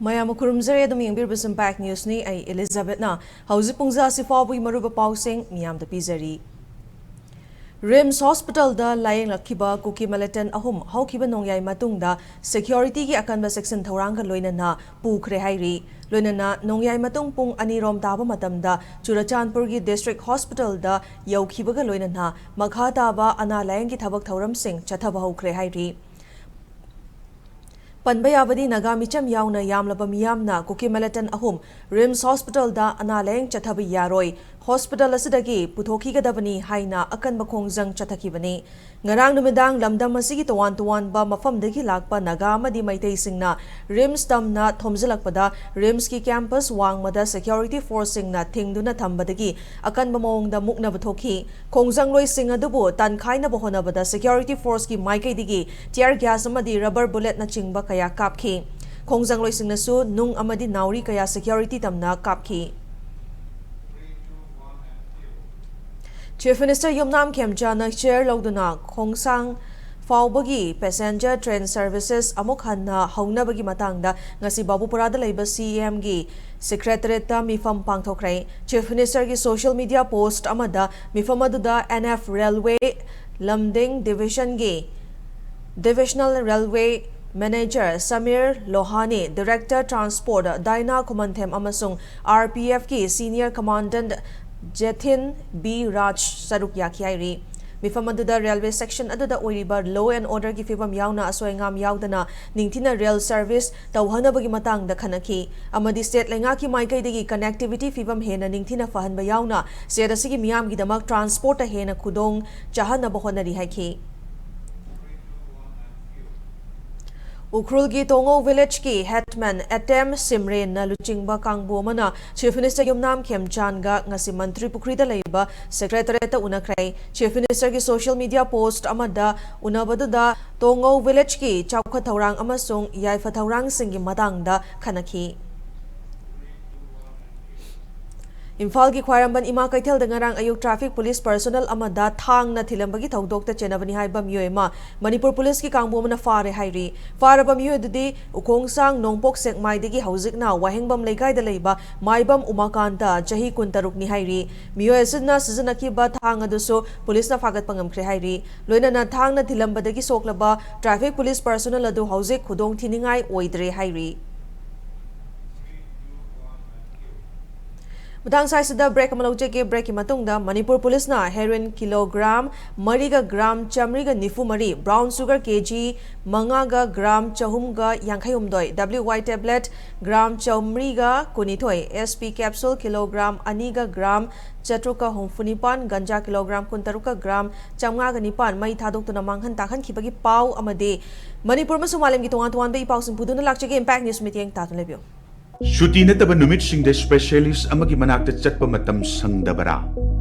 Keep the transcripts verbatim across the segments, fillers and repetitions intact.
ꯃꯌꯥꯝ ꯈꯨꯔꯨꯝꯖꯔꯤ꯫ ꯑꯗꯨꯝ ꯌꯦꯡꯕꯤꯔꯤꯕꯁꯤ ꯏꯝꯄꯦꯛ ꯅ꯭ꯌꯨꯁꯅꯤ꯫ ꯑꯩ ꯏꯂꯤꯖꯥꯕꯦꯠꯅ꯫ ꯍꯧꯖꯤꯛ ꯄꯨꯡꯖꯥ ꯑꯁꯤ ꯐꯥꯎꯕꯒꯤ ꯃꯔꯨꯑꯣꯏꯕ ꯄꯥꯎꯁꯤꯡ ꯃꯤꯌꯥꯝꯗ ꯄꯤꯖꯔꯤ꯫ ꯔꯤꯝꯁ ꯍꯣꯁꯄꯤꯇꯥꯜꯗ ꯂꯥꯌꯦꯡꯂꯛꯈꯤꯕ ꯀꯨꯀꯤ ꯃꯤꯂꯤꯇꯦꯟ ꯑꯍꯨꯝ ꯍꯧꯈꯤꯕ ꯅꯣꯡꯌꯥꯏ ꯃꯇꯨꯡꯗ ꯁꯦꯀ꯭ꯌꯨꯔꯤꯇꯤꯒꯤ ꯑꯀꯟꯕ ꯆꯦꯛꯁꯤꯟ ꯊꯧꯔꯥꯡꯒ ꯂꯣꯏꯅꯅ ꯄꯨꯈ꯭ꯔꯦ ꯍꯥꯏꯔꯤ꯫ ꯂꯣꯏꯅꯅ ꯅꯣꯡꯌꯥꯏ ꯃꯇꯨꯡ ꯄꯨꯡ ꯑꯅꯤꯔꯣꯝ ꯇꯥꯕ ꯃꯇꯝꯗ ꯆꯨꯔꯆꯥꯟꯄꯨꯔꯒꯤ ꯗꯤꯁꯇ꯭ꯔꯤꯛ ꯍꯣꯁꯄꯤꯇꯥꯜꯗ ꯌꯧꯈꯤꯕꯒ ꯂꯣꯏꯅꯅ ꯃꯈꯥ ꯇꯥꯕ ꯑꯅꯥ ꯂꯥꯌꯦꯡꯒꯤ ꯊꯕꯛ ꯊꯧꯔꯝꯁꯤꯡ ꯆꯠꯊꯕ ꯍꯧꯈ꯭ꯔꯦ ꯍꯥꯏꯔꯤ꯫ ꯄꯟꯕ ꯌꯥꯕꯗꯤ ꯅꯥꯒꯥ ꯃꯤꯆꯝ ꯌꯥꯎꯅ ꯌꯥꯝꯂꯕ ꯃꯤꯌꯥꯝꯅ ꯀꯨꯀꯤ ꯃꯤꯂꯤꯇꯦꯟ ꯑꯍꯨꯝ ꯔꯤꯝꯁ ꯍꯣꯁꯄꯤꯇꯥꯜꯗ ꯑꯅꯥ ꯂꯥꯌꯦꯡ ꯆꯠꯊꯕ ꯌꯥꯔꯣꯏ, ꯍꯣꯁꯄꯤꯇꯥꯜ ꯑꯁꯤꯗꯒꯤ ꯄꯨꯊꯣꯛꯈꯤꯒꯗꯕꯅꯤ ꯍꯥꯏꯅ ꯑꯀꯟꯕ ꯈꯣꯡꯖꯪ ꯆꯠꯊꯈꯤꯕꯅꯤ꯫ ꯉꯔꯥꯡ ꯅꯨꯃꯤꯗꯥꯡ ꯂꯝꯗꯝ ꯑꯁꯤꯒꯤ ꯇꯣꯉꯥꯟ ꯇꯣꯉꯥꯟꯕ ꯃꯐꯝꯗꯒꯤ ꯂꯥꯛꯄ ꯅꯥꯒꯥ ꯑꯃꯗꯤ ꯃꯩꯇꯩꯁꯤꯡꯅ ꯔꯤꯝꯁ ꯇꯝꯅ ꯊꯣꯝꯖꯤꯜꯂꯛꯄꯗ ꯔꯤꯝꯁꯀꯤ ꯀꯦꯝꯄꯁ ꯋꯥꯡꯃꯗ ꯁꯦꯀ꯭ꯌꯨꯔꯤꯇꯤ ꯐꯣꯔꯁꯁꯤꯡꯅ ꯊꯤꯡꯗꯨꯅ ꯊꯝꯕꯗꯒꯤ ꯑꯀꯟꯕ ꯃꯑꯣꯡꯗ ꯃꯨꯛꯅꯕ ꯊꯣꯛꯈꯤ꯫ ꯈꯣꯡꯖꯪꯂꯣꯏꯁꯤꯡ ꯑꯗꯨꯕꯨ ꯇꯥꯟꯈꯥꯏꯅꯕ ꯍꯣꯠꯅꯕꯗ ꯁꯦꯀ꯭ꯌꯨꯔꯤꯇꯤ ꯐꯣꯔꯁꯀꯤ ꯃꯥꯏꯀꯩꯗꯒꯤ ꯇꯤꯌꯔ ꯒ꯭ꯌꯥꯁ ꯑꯃꯗꯤ ꯔꯕꯔ ꯕꯨꯂꯦꯠꯅꯆꯤꯡꯕ ꯀꯌꯥ ꯀꯥꯞꯈꯤ꯫ ꯈꯣꯡꯖꯪꯂꯣꯏꯁꯤꯡꯅꯁꯨ ꯅꯨꯡ ꯑꯃꯗꯤ ꯅꯥꯎꯔꯤ ꯀꯌꯥ ꯁꯦꯀ꯭ꯌꯨꯔꯤꯇꯤ ꯇꯝꯅ ꯀꯥꯞꯈꯤ꯫ ꯆꯤꯐ ꯃꯤꯅꯤꯁꯇꯔ ꯌꯨꯝꯅꯥꯝ ꯈꯦꯝꯆꯥꯟꯅ ꯆꯦꯌꯔ ꯂꯧꯗꯨꯅ ꯈꯣꯡꯁꯥꯡ ꯐꯥꯎꯕꯒꯤ ꯄꯦꯁꯦꯟꯖꯔ ꯇ꯭ꯔꯦꯟ ꯁꯔꯚꯤꯁꯦꯁ ꯑꯃꯨꯛ ꯍꯟꯅ ꯍꯧꯅꯕꯒꯤ ꯃꯇꯥꯡꯗ ꯉꯁꯤ ꯕꯥꯕꯨꯄꯨꯔꯥꯗ ꯂꯩꯕ ꯁꯤ ꯏ ꯑꯦꯝꯒꯤ ꯁꯦꯀ꯭ꯔꯦꯇꯔꯦꯠꯇ ꯃꯤꯐꯝ ꯄꯥꯡꯊꯣꯛꯈ꯭ꯔꯦ꯫ ꯆꯤꯐ ꯃꯤꯅꯤꯁꯇꯔꯒꯤ ꯁꯣꯁꯤꯌꯦꯜ ꯃꯤꯗꯤꯌꯥ ꯄꯣꯁꯠ ꯑꯃꯗ ꯃꯤꯐꯝ ꯑꯗꯨꯗ ꯑꯦꯟ ꯑꯦꯐ ꯔꯦꯜꯋꯦ ꯂꯝꯗꯤꯡ ꯗꯤꯚꯤꯖꯟꯒꯤ divisional railway manager Samir Lohani, director transport Daina Khumanthem ꯑꯃꯁꯨꯡ ꯑꯥꯔ ꯄꯤ ꯑꯦꯐꯀꯤ senior commandant Jethin B Raj ꯁꯔꯨꯛ ꯌꯥꯈꯤ ꯍꯥꯏꯔꯤ꯫ ꯃꯤꯐꯝ ꯑꯗꯨꯗ ꯔꯦꯜꯋꯦ ꯁꯦꯛꯁꯟ ꯑꯗꯨꯗ ꯑꯣꯏꯔꯤꯕ ꯂꯣ ꯑꯦꯟ ꯑꯣꯔꯗꯔꯒꯤ ꯐꯤꯕꯝ ꯌꯥꯎꯅ ꯑꯁꯣꯏ ꯑꯉꯥꯝ ꯌꯥꯎꯗꯅ ꯅꯤꯡꯊꯤꯅ ꯔꯦꯜ ꯁꯔꯚꯤꯁ ꯇꯧꯍꯟꯅꯕꯒꯤ ꯃꯇꯥꯡꯗ ꯈꯟꯅꯈꯤ ꯑꯃꯗꯤ ꯁ꯭ꯇꯦꯠ ꯂꯩꯉꯥꯛꯀꯤ ꯃꯥꯏꯀꯩꯗꯒꯤ ꯀꯅꯦꯛꯇꯤꯚꯤꯇꯤ ꯐꯤꯕꯝ ꯍꯦꯟꯅ ꯅꯤꯡꯊꯤꯅ ꯐꯍꯟꯕ ꯌꯥꯎꯅ ꯁ꯭ꯇꯦꯠ ꯑꯁꯤꯒꯤ ꯃꯤꯌꯥꯝꯒꯤꯗꯃꯛ ꯇ꯭ꯔꯥꯟꯁꯄꯣꯔꯠꯇ ꯍꯦꯟꯅ ꯈꯨꯗꯣꯡ ꯆꯥꯍꯟꯅꯕ ꯍꯣꯠꯅꯔꯤ ꯍꯥꯏꯈꯤ꯫ ꯎꯈ꯭ꯔꯨꯜꯒꯤ ꯇꯣꯉꯧ ꯚꯤꯂꯦꯖꯀꯤ ꯍꯦꯗꯃꯦꯟ ꯑꯦꯇꯦꯝ ꯁꯤꯝꯔꯦꯟꯅ ꯂꯨꯆꯤꯡꯕ ꯀꯥꯡꯕꯨ ꯑꯃꯅ ꯆꯤꯐ ꯃꯤꯅꯤꯁꯇꯔ ꯌꯨꯝꯅꯥꯝ ꯈꯦꯝꯆꯥꯟꯒ ꯉꯁꯤ ꯃꯟꯇ꯭ꯔꯤ ꯄꯨꯈ꯭ꯔꯤꯗ ꯂꯩꯕ ꯁꯦꯀ꯭ꯔꯦꯇꯔꯦꯠꯇ ꯎꯅꯈ꯭ꯔꯦ꯫ ꯆꯤꯐ ꯃꯤꯅꯤꯁꯇꯔꯒꯤ ꯁꯣꯁꯤꯌꯦꯜ ꯃꯤꯗꯤꯌꯥ ꯄꯣꯁꯠ ꯑꯃꯗ ꯎꯅꯕꯗꯨꯗ ꯇꯣꯉꯧ ꯚꯤꯂꯦꯖꯀꯤ ꯆꯥꯎꯈꯠ ꯊꯧꯔꯥꯡ ꯑꯃꯁꯨꯡ ꯌꯥꯏꯐ ꯊꯧꯔꯥꯡꯁꯤꯡꯒꯤ ꯃꯇꯥꯡꯗ ꯈꯟꯅꯈꯤ꯫ ꯏꯝꯐꯥꯜꯒꯤ ꯈ꯭ꯋꯥꯏꯔꯝꯕꯟ ꯏꯃꯥ ꯀꯩꯊꯦꯜꯗ ꯉꯔꯥꯡ ꯑꯌꯨꯛ traffic police personnel ꯑꯃꯗ ꯊꯥꯡꯅ ꯊꯤꯜꯂꯝꯕꯒꯤ ꯊꯧꯗꯣꯛꯇ ꯆꯦꯟꯅꯕꯅꯤ ꯍꯥꯏꯕ ꯃꯤꯑꯣꯏ ꯑꯃ ꯃꯅꯤꯄꯨꯔ policeꯀꯤ ꯀꯥꯡꯕꯨ ꯑꯃꯅ ꯐꯥꯔꯦ ꯍꯥꯏꯔꯤ꯫ ꯐꯥꯔꯕ ꯃꯤꯑꯣꯏ ꯑꯗꯨꯗꯤ ꯎꯈꯣꯡꯁꯥꯡ ꯅꯣꯡꯄꯣꯛ ꯁꯦꯛꯃꯥꯏꯗꯒꯤ ꯍꯧꯖꯤꯛꯅ ꯋꯥꯍꯦꯡꯕꯝ ꯂꯩꯀꯥꯏꯗ ꯂꯩꯕ ꯃꯥꯏꯕꯝ ꯎꯃꯥꯀꯥꯟꯇ, ꯆꯍꯤ ꯀꯨꯟꯇꯔꯨꯛꯅꯤ ꯍꯥꯏꯔꯤ꯫ ꯃꯤꯑꯣꯏ ꯑꯁꯤꯅ ꯁꯤꯖꯤꯟꯅꯈꯤꯕ ꯊꯥꯡ ꯑꯗꯨꯁꯨ policeꯅ ꯐꯥꯒꯠꯄ ꯉꯝꯈ꯭ꯔꯦ ꯍꯥꯏꯔꯤ꯫ ꯂꯣꯏꯅꯅ ꯊꯥꯡꯅ ꯊꯤꯜꯂꯝꯕꯗꯒꯤ ꯁꯣꯛꯂꯕ traffic police personnel ꯑꯗꯨ ꯍꯧꯖꯤꯛ ꯈꯨꯗꯣꯡ ꯊꯤꯅꯤꯡꯉꯥꯏ ꯑꯣꯏꯗ꯭ꯔꯦ ꯍꯥꯏꯔꯤ꯫ ꯃꯇꯥꯡ ꯁ꯭ꯋꯥꯏꯁꯤꯗ break ꯑꯃ ꯂꯧꯖꯒꯦ꯫ Breakꯀꯤ ꯃꯇꯨꯡꯗ ꯃꯅꯤꯄꯨꯔ policeꯅ heroin kilogram ꯃꯔꯤꯒ gram ꯆꯥꯃꯔꯤꯒ ꯅꯤꯐꯨ ꯃꯔꯤ, brown sugar kg ꯃꯉꯥꯒ gram ꯆꯍꯨꯝꯒ ꯌꯥꯡꯈꯩ ꯍꯨꯝꯗꯣꯏ, W Y tablet gram ꯆꯥꯃꯔꯤꯒ ꯀꯨꯟꯅꯤꯊꯣꯏ, S P capsule kilogram ꯑꯅꯤꯒ gram ꯆꯥꯇ꯭ꯔꯨꯛꯀ ꯍꯨꯝꯐꯨ ꯅꯤꯄꯥꯟ, ꯒꯟꯖꯥ kilogram ꯀꯨꯟꯇꯔꯨꯛꯀ gram ꯆꯥꯃꯉꯥꯒ ꯅꯤꯄꯥꯟ ꯃꯩ ꯊꯥꯗꯣꯛꯇꯨꯅ ꯃꯥꯡꯍꯟ ꯇꯥꯛꯍꯟꯈꯤꯕꯒꯤ ꯄꯥꯎ ꯑꯃꯗꯤ ꯃꯅꯤꯄꯨꯔ ꯑꯃꯁꯨꯡ ꯃꯥꯂꯦꯝꯒꯤ ꯇꯣꯉꯥꯟ ꯇꯣꯉꯥꯟꯕ ꯏ ꯄꯥꯎꯁꯤꯡ ꯄꯨꯗꯨꯅ ꯂꯥꯛꯆꯒꯦ꯫ Impact News ꯃꯤꯠꯌꯦꯡ ꯇꯥꯗꯨꯅ ꯂꯩꯕꯤꯌꯨ꯫ ꯁꯨꯇꯤ ꯅꯠꯇꯕ ꯅꯨꯃꯤꯠꯁꯤꯡꯗ specialist ꯑꯃꯒꯤ ꯃꯅꯥꯛꯇ ꯆꯠꯄ ꯃꯇꯝ ꯁꯪꯗꯕꯔꯥ?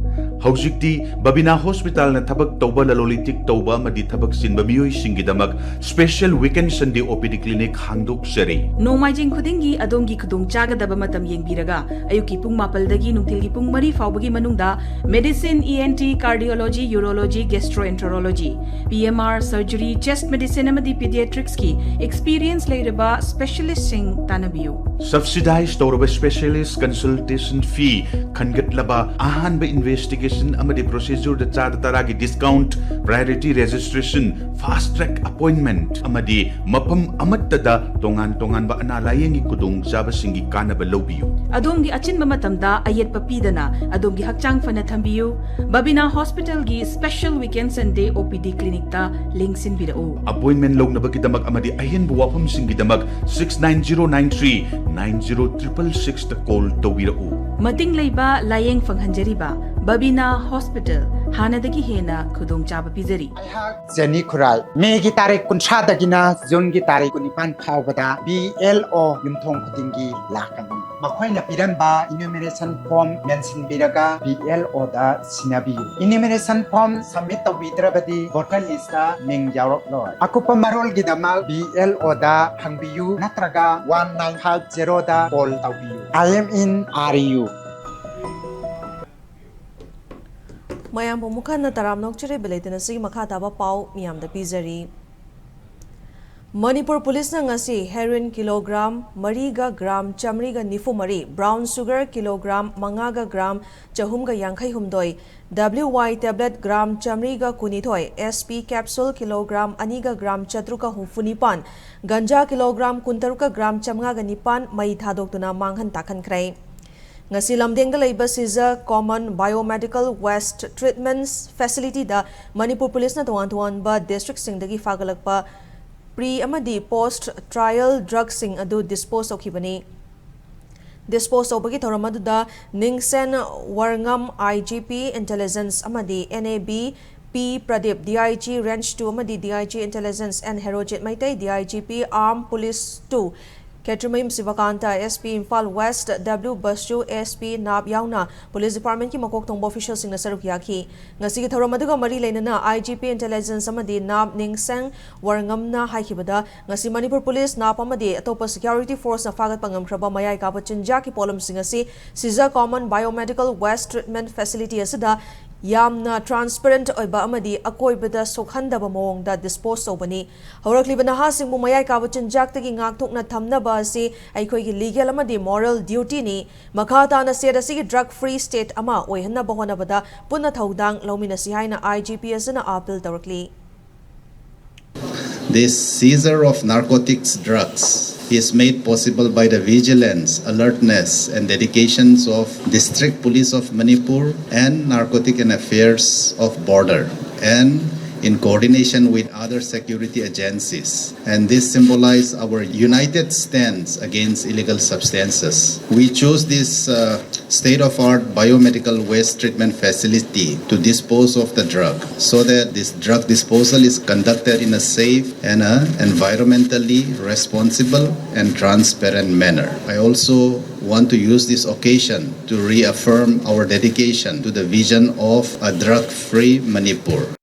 ꯍꯧꯖꯤꯛꯇꯤ ꯕꯕꯤꯅꯥ ꯍꯣꯁꯄꯤꯇꯥꯜꯅ ꯊꯕꯛ ꯇꯧꯕ, ꯂꯂꯣꯟ ꯏꯇꯤꯛ ꯇꯧꯕ ꯑꯃꯗꯤ ꯊꯕꯛ ꯆꯤꯟꯕ ꯃꯤꯑꯣꯏꯁꯤꯡꯒꯤꯗꯃꯛ special weekend Sunday O P D clinic ꯍꯥꯡꯗꯣꯛꯆꯔꯤ꯫ ꯅꯣꯡꯃꯥꯏꯖꯤꯡ ꯈꯨꯗꯤꯡꯒꯤ ꯑꯗꯣꯝꯒꯤ ꯈꯨꯗꯣꯡꯆꯥꯒꯗꯕ ꯃꯇꯝ ꯌꯦꯡꯕꯤꯔꯒ ꯑꯌꯨꯛꯀꯤ ꯄꯨꯡ ꯃꯥꯄꯜꯗꯒꯤ ꯅꯨꯡꯊꯤꯜꯒꯤ ꯄꯨꯡ ꯃꯔꯤ ꯐꯥꯎꯕꯒꯤ ꯃꯅꯨꯡꯗ medicine, E N T, cardiology, urology, gastroenterology, P M R, surgery, chest medicine ꯑꯃꯗꯤ pediatricsꯀꯤ experience ꯂꯩꯔꯕ specialistꯁꯤꯡ ꯇꯥꯟꯅꯕꯤꯌꯨ꯫ Subsidize ꯇꯧꯔꯕ specialist consultation fee ꯈꯟꯒꯠꯂꯕ, ꯑꯍꯥꯟꯕ investigation ꯑꯃꯗꯤ procedureꯗ ꯆꯥꯗ ꯇꯔꯥꯒꯤ discount, priority registration, fast track appointment ꯑꯃꯗꯤ ꯃꯐꯝ ꯑꯃꯠꯇꯗ ꯇꯣꯉꯥꯟ ꯇꯣꯉꯥꯟꯕ ꯑꯅꯥ ꯂꯥꯌꯦꯡꯒꯤ ꯈꯨꯗꯣꯡꯆꯥꯕꯁꯤꯡꯒꯤ ꯀꯥꯟꯅꯕ ꯂꯧꯕꯤꯌꯨ꯫ ꯑꯗꯣꯝꯒꯤ ꯑꯆꯤꯟꯕ ꯃꯇꯝꯗ ꯑꯌꯦꯠꯄ ꯄꯤꯗꯅ ꯑꯗꯣꯝꯒꯤ ꯍꯛꯆꯥꯡ ꯐꯅ ꯊꯝꯕꯤꯌꯨ꯫ ꯕꯕꯤꯅꯥ ꯍꯣꯁꯄꯤꯇꯥꯜꯒꯤ special weekend Sunday O P D clinicꯇ ꯂꯦꯡꯁꯤꯟꯕꯤꯔꯛꯎ꯫ Appointment ꯂꯧꯅꯕꯒꯤꯗꯃꯛ ꯑꯃꯗꯤ ꯑꯍꯦꯟꯕ ꯋꯥꯐꯝꯁꯤꯡꯒꯤꯗꯃꯛ six nine zero nine three nine zero triple sixꯇ call ꯇꯧꯕꯤꯔꯛꯎ꯫ ꯃꯇꯤꯡ ꯂꯩꯕ ꯂꯥꯌꯦꯡ ꯐꯪꯍꯟꯖꯔꯤꯕ ꯕꯕꯤꯅꯥ ꯍꯣꯁꯄꯤꯇꯥꯜ, ꯍꯥꯟꯅꯗꯒꯤ ꯍꯦꯟꯅ ꯈꯨꯗꯣꯡꯆꯥꯕ ꯄꯤꯖꯔꯤ꯫ ꯑꯩꯍꯥꯛ ꯖꯦꯅꯤ ꯈꯨꯔꯥꯏ꯫ ꯃꯦꯒꯤ ꯇꯥꯔꯤꯛ ꯀꯨꯟꯊ꯭ꯔꯥꯗꯒꯤꯅ ꯖꯨꯟꯒꯤ ꯇꯥꯔꯤꯛ ꯀꯨꯟꯅꯤꯄꯥꯟ ꯐꯥꯎꯕꯗ B L O ꯌꯨꯝꯊꯣꯡ ꯈꯨꯗꯤꯡꯒꯤ ꯂꯥꯛꯀꯅꯤ꯫ ꯃꯈꯣꯏꯅ ꯄꯤꯔꯝꯕ enumeration form ꯃꯦꯟꯁꯤꯟꯕꯤꯔꯒ B L Oꯗ ꯁꯤꯟꯅꯕꯤꯌꯨ꯫ Enumeration form submit ꯇꯧꯕꯤꯗ꯭ꯔꯕꯗꯤ voter listꯇ ꯃꯤꯡ ꯌꯥꯎꯔꯛꯂꯣꯏ꯫ ꯑꯀꯨꯞꯄ ꯃꯔꯣꯜꯒꯤꯗꯃꯛ B L Oꯗ ꯍꯪꯕꯤꯌꯨ ꯅꯠꯇ꯭ꯔꯒ one nine five zeroꯗ call ꯇꯧꯕꯤꯌꯨ꯫ I am in R U꯫ ꯃꯌꯥꯝꯕꯨ ꯑꯃꯨꯛ ꯍꯟꯅ ꯇꯔꯥꯝꯅ ꯑꯣꯛꯆꯔꯤ꯫ ꯕꯨꯂꯦꯇꯤꯟ ꯑꯁꯤꯒꯤ ꯃꯈꯥ ꯇꯥꯕ ꯄꯥꯎ ꯃꯤꯌꯥꯝꯗ ꯄꯤꯖꯔꯤ꯫ ꯃꯅꯤꯄꯨꯔ ꯄꯨꯂꯤꯁꯅ ꯉꯁꯤ ꯍꯦꯔꯣꯏꯟ ꯀꯤꯂꯣꯒ꯭ꯔꯥꯝ ꯃꯔꯤꯒ ꯒ꯭ꯔꯥꯝ ꯆꯥꯃꯔꯤꯒ ꯅꯤꯐꯨ ꯃꯔꯤ, ꯕ꯭ꯔꯥꯎꯟ ꯁꯨꯒꯔ ꯀꯤꯂꯣꯒ꯭ꯔꯥꯝ ꯃꯉꯥꯒ ꯒ꯭ꯔꯥꯝ ꯆꯍꯨꯝꯒ ꯌꯥꯡꯈꯩ ꯍꯨꯝꯗꯣꯏ, ꯗꯕ꯭ꯂꯤꯎ ꯋꯥꯏ ꯇꯦꯕ꯭ꯂꯦꯠ ꯒ꯭ꯔꯥꯝ ꯆꯥꯃꯔꯤꯒ ꯀꯨꯟꯅꯤꯊꯣꯏ, ꯑꯦꯁ ꯄꯤ ꯀꯦꯞꯁꯨꯜ ꯀꯤꯂꯣꯒ꯭ꯔꯥꯝ ꯑꯅꯤꯒ ꯒ꯭ꯔꯥꯝ ꯆꯥꯇ꯭ꯔꯨꯛꯀ ꯍꯨꯝꯐꯨ ꯅꯤꯄꯥꯟ, ꯒꯟꯖꯥ ꯀꯤꯂꯣꯒ꯭ꯔꯥꯝ ꯀꯨꯟꯇꯔꯨꯛꯀ ꯒ꯭ꯔꯥꯝ ꯆꯥꯃꯉꯥꯒ ꯅꯤꯄꯥꯟ ꯃꯩ ꯊꯥꯗꯣꯛꯇꯨꯅ ꯃꯥꯡꯍꯟ ꯇꯥꯛꯍꯟꯈ꯭ꯔꯦ꯫ ꯉꯁꯤ ꯂꯝꯗꯦꯡꯗ ꯂꯩꯕ ꯁꯤꯖ ꯀꯣꯃꯟ ꯕꯥꯏꯑꯣꯃꯦꯗꯤꯀꯦꯜ ꯋꯦꯁ꯭ꯠ ꯇ꯭ꯔꯤꯠꯃꯦꯟꯠ ꯐꯦꯁꯤꯂꯤꯇꯤꯗ ꯃꯅꯤꯄꯨꯔ ꯄꯨꯂꯤꯁꯅ ꯇꯣꯉꯥꯟ ꯇꯣꯉꯥꯟꯕ ꯗꯤꯁꯇ꯭ꯔꯤꯛꯁꯤꯡꯗꯒꯤ ꯐꯥꯒꯠꯂꯛꯄ ꯄ꯭ꯔꯤ ꯑꯃꯗꯤ ꯄꯣꯁ꯭ꯠ ꯇ꯭ꯔꯥꯏꯌꯦꯜ ꯗ꯭ꯔꯒꯁꯤꯡ ꯑꯗꯨ ꯗꯤꯁꯄꯣꯖ ꯇꯧꯈꯤꯕꯅꯤ꯫ ꯗꯤꯁꯄꯣꯖ ꯇꯧꯕꯒꯤ ꯊꯧꯔꯝ ꯑꯗꯨꯗ Ningshen Warngam, I G P intelligence ꯑꯃꯗꯤ N A B, P Pradip, D I G range two ꯑꯃꯗꯤ D I G intelligence N Herojit Meitei, D I G P armed police two Khetrimayum Sibakanta, S P Imphal West W Basu, S P ꯅꯥꯞ ꯌꯥꯎꯅ police ꯗꯤꯄꯥꯔꯠꯃꯦꯟꯠꯀꯤ ꯃꯀꯣꯛ ꯊꯣꯡꯕ ꯑꯣꯐꯤꯁꯤꯌꯦꯜꯁꯤꯡꯅ ꯁꯔꯨꯛ ꯌꯥꯈꯤ꯫ ꯉꯁꯤꯒꯤ ꯊꯧꯔꯝ ꯑꯗꯨꯒ ꯃꯔꯤ ꯂꯩꯅꯅ ꯑꯥꯏ ꯖꯤ ꯄꯤ ꯏꯟꯇꯦꯂꯤꯖꯦꯟꯁ ꯑꯃꯗꯤ ꯅꯥꯞ ꯅꯤꯡꯁꯦꯡ ꯋꯥꯔꯉꯝꯅ ꯍꯥꯏꯈꯤꯕꯗ, ꯉꯁꯤ ꯃꯅꯤꯄꯨꯔ ꯄꯨꯂꯤꯁ, ꯅꯥꯞ ꯑꯃꯗꯤ ꯑꯇꯣꯞꯄ ꯁꯦꯀ꯭ꯌꯨꯔꯤꯇꯤ ꯐꯣꯔꯁꯅ ꯐꯥꯒꯠꯄ ꯉꯝꯈ꯭ꯔꯕ ꯃꯌꯥꯏ ꯀꯥꯕ ꯆꯤꯟꯖꯥꯛꯀꯤ ꯄꯣꯠꯂꯝꯁꯤꯡ ꯑꯁꯤ ꯁꯤꯖ ꯀꯣꯃꯟ ꯕꯥꯏꯑꯣꯃꯦꯗꯤꯀꯦꯜ ꯋꯦꯁ꯭ꯠ ꯇ꯭ꯔꯤꯠꯃꯦꯟꯠ ꯐꯦꯁꯤꯂꯤꯇꯤ ꯑꯁꯤꯗ ꯌꯥꯝꯅ ꯇ꯭ꯔꯥꯟꯁꯄꯦꯔꯦꯟꯠ ꯑꯣꯏꯕ ꯑꯃꯗꯤ ꯑꯀꯣꯏꯕꯗ ꯁꯣꯛꯍꯟꯗꯕ ꯃꯑꯣꯡꯗ ꯗꯤꯁꯄꯣꯖ ꯇꯧꯕꯅꯤ꯫ ꯍꯧꯔꯛꯂꯤꯕ ꯅꯍꯥꯁꯤꯡꯕꯨ ꯃꯌꯥꯏ ꯀꯥꯕ ꯆꯤꯟꯖꯥꯛꯇꯒꯤ ꯉꯥꯛꯊꯣꯛꯅ ꯊꯝꯅꯕ ꯑꯁꯤ ꯑꯩꯈꯣꯏꯒꯤ ꯂꯤꯒꯦꯜ ꯑꯃꯗꯤ ꯃꯣꯔꯦꯜ ꯗ꯭ꯌꯨꯇꯤꯅꯤ꯫ ꯃꯈꯥ ꯇꯥꯅ ꯁ꯭ꯇꯦꯠ ꯑꯁꯤꯒꯤ ꯗ꯭ꯔꯒ ꯐ꯭ꯔꯤ ꯁ꯭ꯇꯦꯠ ꯑꯃ ꯑꯣꯏꯍꯟꯅꯕ ꯍꯣꯠꯅꯕꯗ ꯄꯨꯟꯅ ꯊꯧꯗꯥꯡ ꯂꯧꯃꯤꯟꯅꯁꯤ ꯍꯥꯏꯅ ꯑꯥꯏ ꯖꯤ ꯄꯤ ꯑꯁꯤꯅ appeal ꯇꯧꯔꯛꯂꯤ꯫ This seizure of narcotics drugs is made possible by the vigilance, alertness, and dedications of District Police of Manipur and Narcotic and Affairs of Border, and in coordination with other security agencies. And this symbolizes our united stance against illegal substances. We choose this uh, state-of-art biomedical waste treatment facility to dispose of the drug, so that this drug disposal is conducted in a safe and a environmentally responsible and transparent manner. I also want to use this occasion to reaffirm our dedication to the vision of a drug-free Manipur.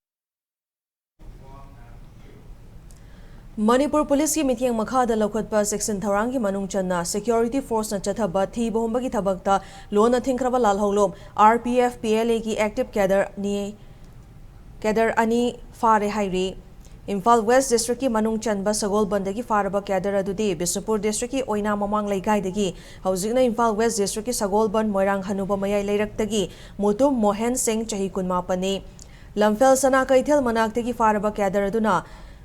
Manipur ꯄꯨꯂꯤꯁꯀꯤ ꯃꯤꯠꯌꯦꯡ ꯃꯈꯥꯗ ꯂꯧꯈꯠꯄ ꯆꯦꯛꯁꯤꯟ ꯊꯧꯔꯥꯡꯒꯤ ꯃꯅꯨꯡ ꯆꯟꯅ security ꯐꯣꯔꯁꯅ ꯆꯠꯊꯕ ꯊꯤꯕ ꯍꯨꯝꯕꯒꯤ ꯊꯕꯛꯇ ꯂꯣꯟꯅ ꯊꯤꯡꯈ꯭ꯔꯕ ꯂꯥꯜꯍꯧꯂꯨꯞ R P F P L ꯑꯦꯒꯤ ꯑꯦꯛꯇꯤꯚ ꯀꯦꯗꯔꯅꯤ, ꯀꯦꯗꯔ ꯑꯅꯤ ꯐꯥꯔꯦ ꯍꯥꯏꯔꯤ꯫ ꯏꯝꯐꯥꯜ ꯋꯦꯁ ꯗꯤꯁꯇ꯭ꯔꯤꯛꯀꯤ ꯃꯅꯨꯡ ꯆꯟꯕ ꯁꯒꯣꯜꯕꯟꯗꯒꯤ ꯐꯥꯔꯕ ꯀꯦꯗꯔ ꯑꯗꯨꯗꯤ ꯕꯤꯁꯅꯨꯄꯨꯔ ꯗꯤꯁꯇ꯭ꯔꯤꯛꯀꯤ ꯑꯣꯏꯅꯥ ꯃꯃꯥꯡ ꯂꯩꯀꯥꯏꯗꯒꯤ ꯍꯧꯖꯤꯛꯅ ꯏꯝꯐꯥꯜ ꯋꯦꯁ ꯗꯤꯁꯇ꯭ꯔꯤꯛꯀꯤ ꯁꯒꯣꯜꯕꯟ ꯃꯣꯏꯔꯥꯡ ꯍꯅꯨꯕ ꯃꯌꯥꯏ ꯂꯩꯔꯛꯇꯒꯤ ꯃꯨꯇꯨꯝ ꯃꯣꯍꯦꯟ ꯁꯤꯡ, ꯆꯍꯤ ꯀꯨꯟꯃꯥꯄꯟꯅꯤ꯫ ꯂꯝꯐꯦꯜ ꯁꯅꯥ ꯀꯩꯊꯦꯜ ꯃꯅꯥꯛꯇꯒꯤ ꯐꯥꯔꯕ ꯀꯦꯗꯔ ꯑꯗꯨꯅ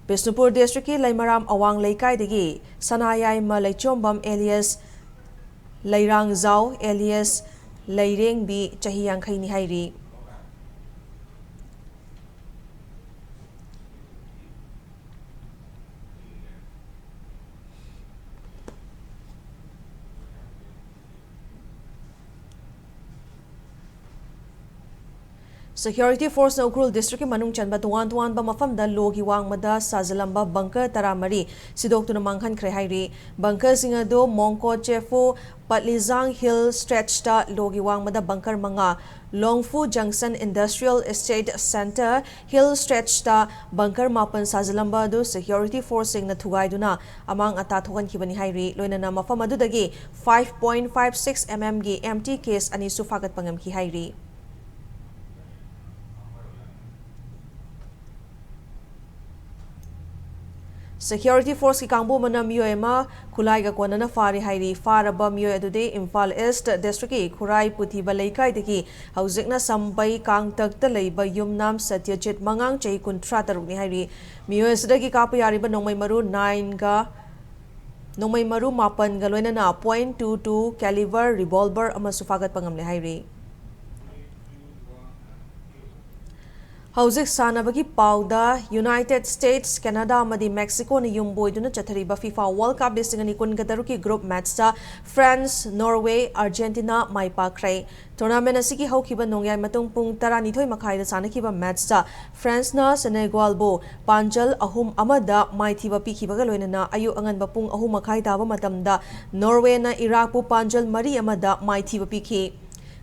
ꯕꯤꯁꯅꯨꯄꯨꯔ ꯗꯤꯁꯇ꯭ꯔꯤꯛꯀꯤ ꯂꯩꯃꯔꯥꯝ ꯑꯋꯥꯡ ꯂꯩꯀꯥꯏꯗꯒꯤ ꯁꯅꯥꯌꯥꯏꯃ ꯂꯩꯆꯣꯝꯕꯝ ꯑꯦꯂꯤꯌꯁ ꯂꯩꯔꯥꯡꯖꯥꯎ ꯑꯦꯂꯤꯌꯁ ꯂꯩꯔꯦꯡꯕꯤ, ꯆꯍꯤ ꯌꯥꯡꯈꯩꯅꯤ ꯍꯥꯏꯔꯤ꯫ ꯁꯦꯀ꯭ꯌꯨꯔꯤꯇꯤ ꯐꯣꯔꯁꯅ ꯎꯈ꯭ꯔꯨꯜ ꯗꯤꯁꯇ꯭ꯔꯤꯛꯀꯤ ꯃꯅꯨꯡ ꯆꯟꯕ ꯇꯣꯉꯥꯟ ꯇꯣꯉꯥꯟꯕ ꯃꯐꯝꯗ ꯂꯣꯒꯤ ꯋꯥꯡꯃꯗ ꯁꯥꯖꯤꯜꯂꯝꯕ ꯕꯪꯀꯔ ꯇꯔꯥꯃꯔꯤ ꯁꯤꯗꯣꯛꯇꯨꯅ ꯃꯥꯡꯍꯟꯈ꯭ꯔꯦ ꯍꯥꯏꯔꯤ꯫ ꯕꯪꯀꯔꯁꯤꯡ ꯑꯗꯨ ꯃꯣꯡꯀꯣ ꯆꯦꯐꯨ ꯄꯠꯂꯤꯖꯥꯡ ꯍꯤꯜ ꯁ꯭ꯇ꯭ꯔꯦꯠꯆꯇ ꯂꯣꯒꯤ ꯋꯥꯡꯃꯗ ꯕꯪꯀꯔ ꯃꯉꯥ, ꯂꯣꯡꯐꯨ ꯖꯪꯁꯟ ꯏꯟꯗꯁꯇ꯭ꯔꯤꯌꯦꯜ ꯏꯁꯇꯦꯠ ꯁꯦꯟꯇꯔ ꯍꯤꯜ ꯁ꯭ꯇ꯭ꯔꯦꯠꯆꯇ ꯕꯪꯀꯔ ꯃꯥꯄꯟ ꯁꯥꯖꯤꯜꯂꯝꯕ ꯑꯗꯨ ꯁꯦꯀ꯭ꯌꯨꯔꯤꯇꯤ ꯐꯣꯔꯁꯁꯤꯡꯅ ꯊꯨꯒꯥꯏꯗꯨꯅ ꯑꯃꯥꯡ ꯑꯇꯥ ꯊꯣꯛꯍꯟꯈꯤꯕꯅꯤ ꯍꯥꯏꯔꯤ꯫ ꯂꯣꯏꯅꯅ ꯃꯐꯝ ꯑꯗꯨꯗꯒꯤ five point five six mm ꯒꯤ ꯑꯦꯝ ꯇꯤ ꯀꯦꯁ ꯑꯅꯤꯁꯨ ꯐꯥꯒꯠꯄ ꯉꯝꯈꯤ ꯍꯥꯏꯔꯤ꯫ ꯁꯦꯀ꯭ꯌꯨꯔꯤꯇꯤ ꯐꯣꯔꯁꯀꯤ ꯀꯥꯡꯕꯨ ꯑꯃꯅ ꯃꯤꯑꯣꯏ ꯑꯃ ꯈꯨꯠꯂꯥꯏꯒ ꯀꯣꯟꯅꯅ ꯐꯥꯔꯤ ꯍꯥꯏꯔꯤ꯫ ꯐꯥꯔꯕ ꯃꯤꯑꯣꯏ ꯑꯗꯨꯗꯤ ꯏꯝꯐꯥꯜ ꯏꯁ ꯗꯤꯁꯇ꯭ꯔꯤꯛꯀꯤ ꯈꯨꯔꯥꯏ ꯄꯨꯊꯤꯕ ꯂꯩꯀꯥꯏꯗꯒꯤ ꯍꯧꯖꯤꯛꯅ ꯁꯝꯕꯩ ꯀꯥꯡꯇꯛꯇ ꯂꯩꯕ ꯌꯨꯝꯅꯥꯝ ꯁꯇ꯭ꯌꯖꯤꯠ ꯃꯉꯥꯡ, ꯆꯍꯤ ꯀꯨꯟꯊ꯭ꯔꯥ ꯇꯔꯨꯛꯅꯤ ꯍꯥꯏꯔꯤ꯫ ꯃꯤꯑꯣꯏ ꯑꯁꯤꯗꯒꯤ ꯀꯥꯞꯄ ꯌꯥꯔꯤꯕ ꯅꯣꯡꯃꯩ ꯃꯔꯨ ꯅꯥꯏꯟꯒ ꯅꯣꯡꯃꯩ ꯃꯔꯨ ꯃꯥꯄꯟꯒ ꯂꯣꯏꯅꯅ point two two caliber revolver ꯑꯃꯁꯨ ꯐꯥꯒꯠꯄ ꯉꯝꯂꯦ ꯍꯥꯏꯔꯤ꯫ ꯍꯧꯖꯤꯛ ꯁꯥꯟꯅꯕꯒꯤ ꯄꯥꯎꯗ, ꯌꯨꯅꯥꯏꯇꯦꯗ ꯁ꯭ꯇꯦꯠꯁ, ꯀꯦꯅꯥꯗꯥ ꯑꯃꯗꯤ ꯃꯦꯛꯁꯤꯀꯣꯅ ꯌꯨꯝ ꯕꯣꯏꯗꯨꯅ ꯆꯠꯊꯔꯤꯕ ꯐꯤꯐꯥ ꯋꯥꯔꯜꯗ ꯀꯞ ꯂꯤꯁꯤꯡ ꯑꯅꯤ ꯀꯨꯟꯒ ꯇꯔꯨꯛꯀꯤ ꯒ꯭ꯔꯨꯞ ꯃꯦꯠꯆꯇ ꯐ꯭ꯔꯥꯟꯁ, ꯅꯣꯔꯋꯦ, ꯑꯥꯔꯖꯦꯟꯇꯤꯅꯥ ꯃꯥꯏ ꯄꯥꯛꯈ꯭ꯔꯦ꯫ ꯇꯣꯔꯅꯥꯃꯦꯟ ꯑꯁꯤꯒꯤ ꯍꯧꯈꯤꯕ ꯅꯣꯡꯌꯥꯏ ꯃꯇꯨꯡ ꯄꯨꯡ ꯇꯔꯥꯅꯤꯊꯣꯏ ꯃꯈꯥꯏꯗ ꯁꯥꯟꯅꯈꯤꯕ ꯃꯦꯠꯆꯇ ꯐ꯭ꯔꯥꯟꯁꯅ ꯁꯦꯅꯦꯒ꯭ꯋꯥꯜꯕꯨ ꯄꯥꯟꯖꯜ ꯑꯍꯨꯝ ꯑꯃꯗ ꯃꯥꯏꯊꯤꯕ ꯄꯤꯈꯤꯕꯒ ꯂꯣꯏꯅꯅ ꯑꯌꯨꯛ ꯑꯉꯟꯕ ꯄꯨꯡ ꯑꯍꯨꯝ ꯃꯈꯥꯏ ꯇꯥꯕ ꯃꯇꯝꯗ ꯅꯣꯔꯋꯦꯅ ꯏꯔꯥꯛꯄꯨ ꯄꯥꯟꯖꯜ ꯃꯔꯤ ꯑꯃꯗ ꯃꯥꯏꯊꯤꯕ ꯄꯤꯈꯤ꯫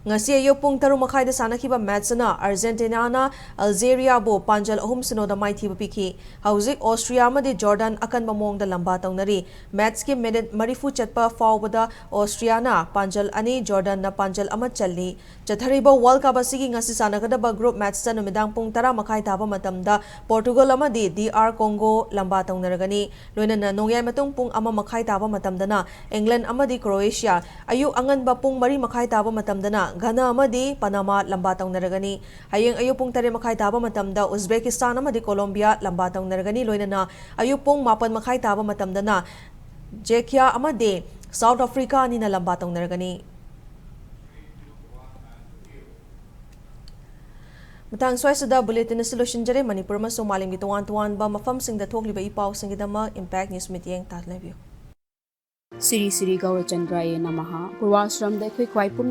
ꯉꯁꯤ ꯑꯌꯨꯛ ꯄꯨꯡ ꯇꯔꯨꯛ ꯃꯈꯥꯏꯗ ꯁꯥꯟꯅꯈꯤꯕ ꯃꯦꯠꯁ ꯑꯅ ꯑꯥꯔꯖꯦꯟꯇꯤꯅꯥꯅ ꯑꯜꯖꯦꯔꯤꯌꯥꯕꯨ ꯄꯥꯟꯖꯜ ꯑꯍꯨꯝ ꯁꯤꯅꯣꯗ ꯃꯥꯏꯊꯤꯕ ꯄꯤꯈꯤ꯫ ꯍꯧꯖꯤꯛ ꯑꯣꯁꯇ꯭ꯔꯤꯌꯥ ꯑꯃꯗꯤ ꯖꯣꯔꯗꯟ ꯑꯀꯟꯕ ꯃꯑꯣꯡꯗ ꯂꯝꯕꯥ ꯇꯧꯅꯔꯤ꯫ ꯃꯦꯠꯁꯀꯤ ꯃꯤꯅꯤꯠ ꯃꯔꯤꯐꯨ ꯆꯠꯄ ꯐꯥꯎꯕꯗ ꯑꯣꯁꯇ꯭ꯔꯤꯌꯥꯅ ꯄꯥꯟꯖꯜ ꯑꯅꯤ, ꯖꯣꯔꯗꯟꯅ ꯄꯥꯟꯖꯜ ꯑꯃ ꯆꯜꯂꯤ꯫ ꯆꯠꯊꯔꯤꯕ ꯋꯥꯔꯜ ꯀꯞ ꯑꯁꯤꯒꯤ ꯉꯁꯤ ꯁꯥꯟꯅꯒꯗꯕ ꯒ꯭ꯔꯨꯞ ꯃꯦꯠꯁꯇ ꯅꯨꯃꯤꯗꯥꯡ ꯄꯨꯡ ꯇꯔꯥ ꯃꯈꯥꯏ ꯇꯥꯕ ꯃꯇꯝꯗ ꯄꯣꯔꯇꯨꯒꯜ ꯑꯃꯗꯤ ꯗꯤ ꯑꯥꯔ ꯀꯣꯡꯒꯣ ꯂꯝꯕꯥ ꯇꯧꯅꯔꯒꯅꯤ꯫ ꯂꯣꯏꯅꯅ ꯅꯣꯡꯌꯥꯏ ꯃꯇꯨꯡ ꯄꯨꯡ ꯑꯃ ꯃꯈꯥꯏ ꯇꯥꯕ ꯃꯇꯝꯗꯅ ꯏꯪꯂꯦꯟ ꯑꯃꯗꯤ ꯀ꯭ꯔꯣꯑꯦꯁꯤꯌꯥ, ꯑꯌꯨꯛ ꯑꯉꯟꯕ ꯄꯨꯡ ꯃꯔꯤ ꯃꯈꯥꯏ ꯇꯥꯕ ꯃꯇꯝꯗꯅ ꯘꯅꯥ ꯑꯃꯗꯤ ꯄꯅꯥꯃꯥ ꯂꯝꯕꯥ ꯇꯧꯅꯔꯒꯅꯤ꯫ ꯍꯌꯦꯡ ꯑꯌꯨꯛ ꯄꯨꯡ ꯇꯔꯦꯠ ꯃꯈꯥꯏ ꯇꯥꯕ ꯃꯇꯝꯗ ꯎꯖꯕꯦꯀꯤꯁꯇꯥꯟ ꯑꯃꯗꯤ ꯀꯣꯂꯣꯝꯕꯤꯌꯥ ꯂꯝꯕꯥ ꯇꯧꯅꯔꯒꯅꯤ꯫ ꯂꯣꯏꯅꯅ ꯑꯌꯨꯛ ꯄꯨꯡ ꯃꯥꯄꯟ ꯃꯈꯥꯏ ꯇꯥꯕ ꯃꯇꯝꯗꯅ ꯖꯦꯈꯤꯌꯥ ꯑꯃꯗꯤ ꯁꯥꯎꯠ ꯑꯐ꯭ꯔꯤꯀꯥ ꯑꯅꯤꯅ ꯂꯝꯕꯥ ꯇꯧꯅꯔꯒꯅꯤ꯫ ꯃꯇꯥꯡ ꯁ꯭ꯋꯥꯏꯁꯤꯗ ꯕꯨꯂꯦꯇꯤꯟ ꯑꯁꯤ ꯂꯣꯏꯁꯤꯟꯖꯔꯦ꯫ ꯃꯅꯤꯄꯨꯔ ꯑꯃꯁꯨꯡ ꯃꯥꯂꯦꯝꯒꯤ ꯇꯣꯉꯥꯟ ꯇꯣꯉꯥꯟꯕ ꯃꯐꯝꯁꯤꯡꯗ ꯊꯣꯛꯂꯤꯕ ꯏ ꯄꯥꯎꯁꯤꯡꯒꯤꯗꯃꯛ ꯏꯝꯄꯦꯛ ꯅ꯭ꯌꯨꯁ ꯃꯤꯠꯌꯦꯡ ꯇꯥꯗꯨꯅ ꯂꯩꯕꯤꯌꯨ꯫ ꯁ꯭ꯔꯤ ꯁ꯭ꯔꯤ ꯒꯧꯔꯆꯟꯗ꯭ꯔꯥꯌꯦ ꯅꯃꯍ꯫ ꯄꯨꯔꯋꯥꯁ꯭ꯔꯝꯗ ꯑꯩꯈꯣꯏ ꯈ꯭ꯋꯥꯏ ꯄꯨꯝꯅꯃꯛ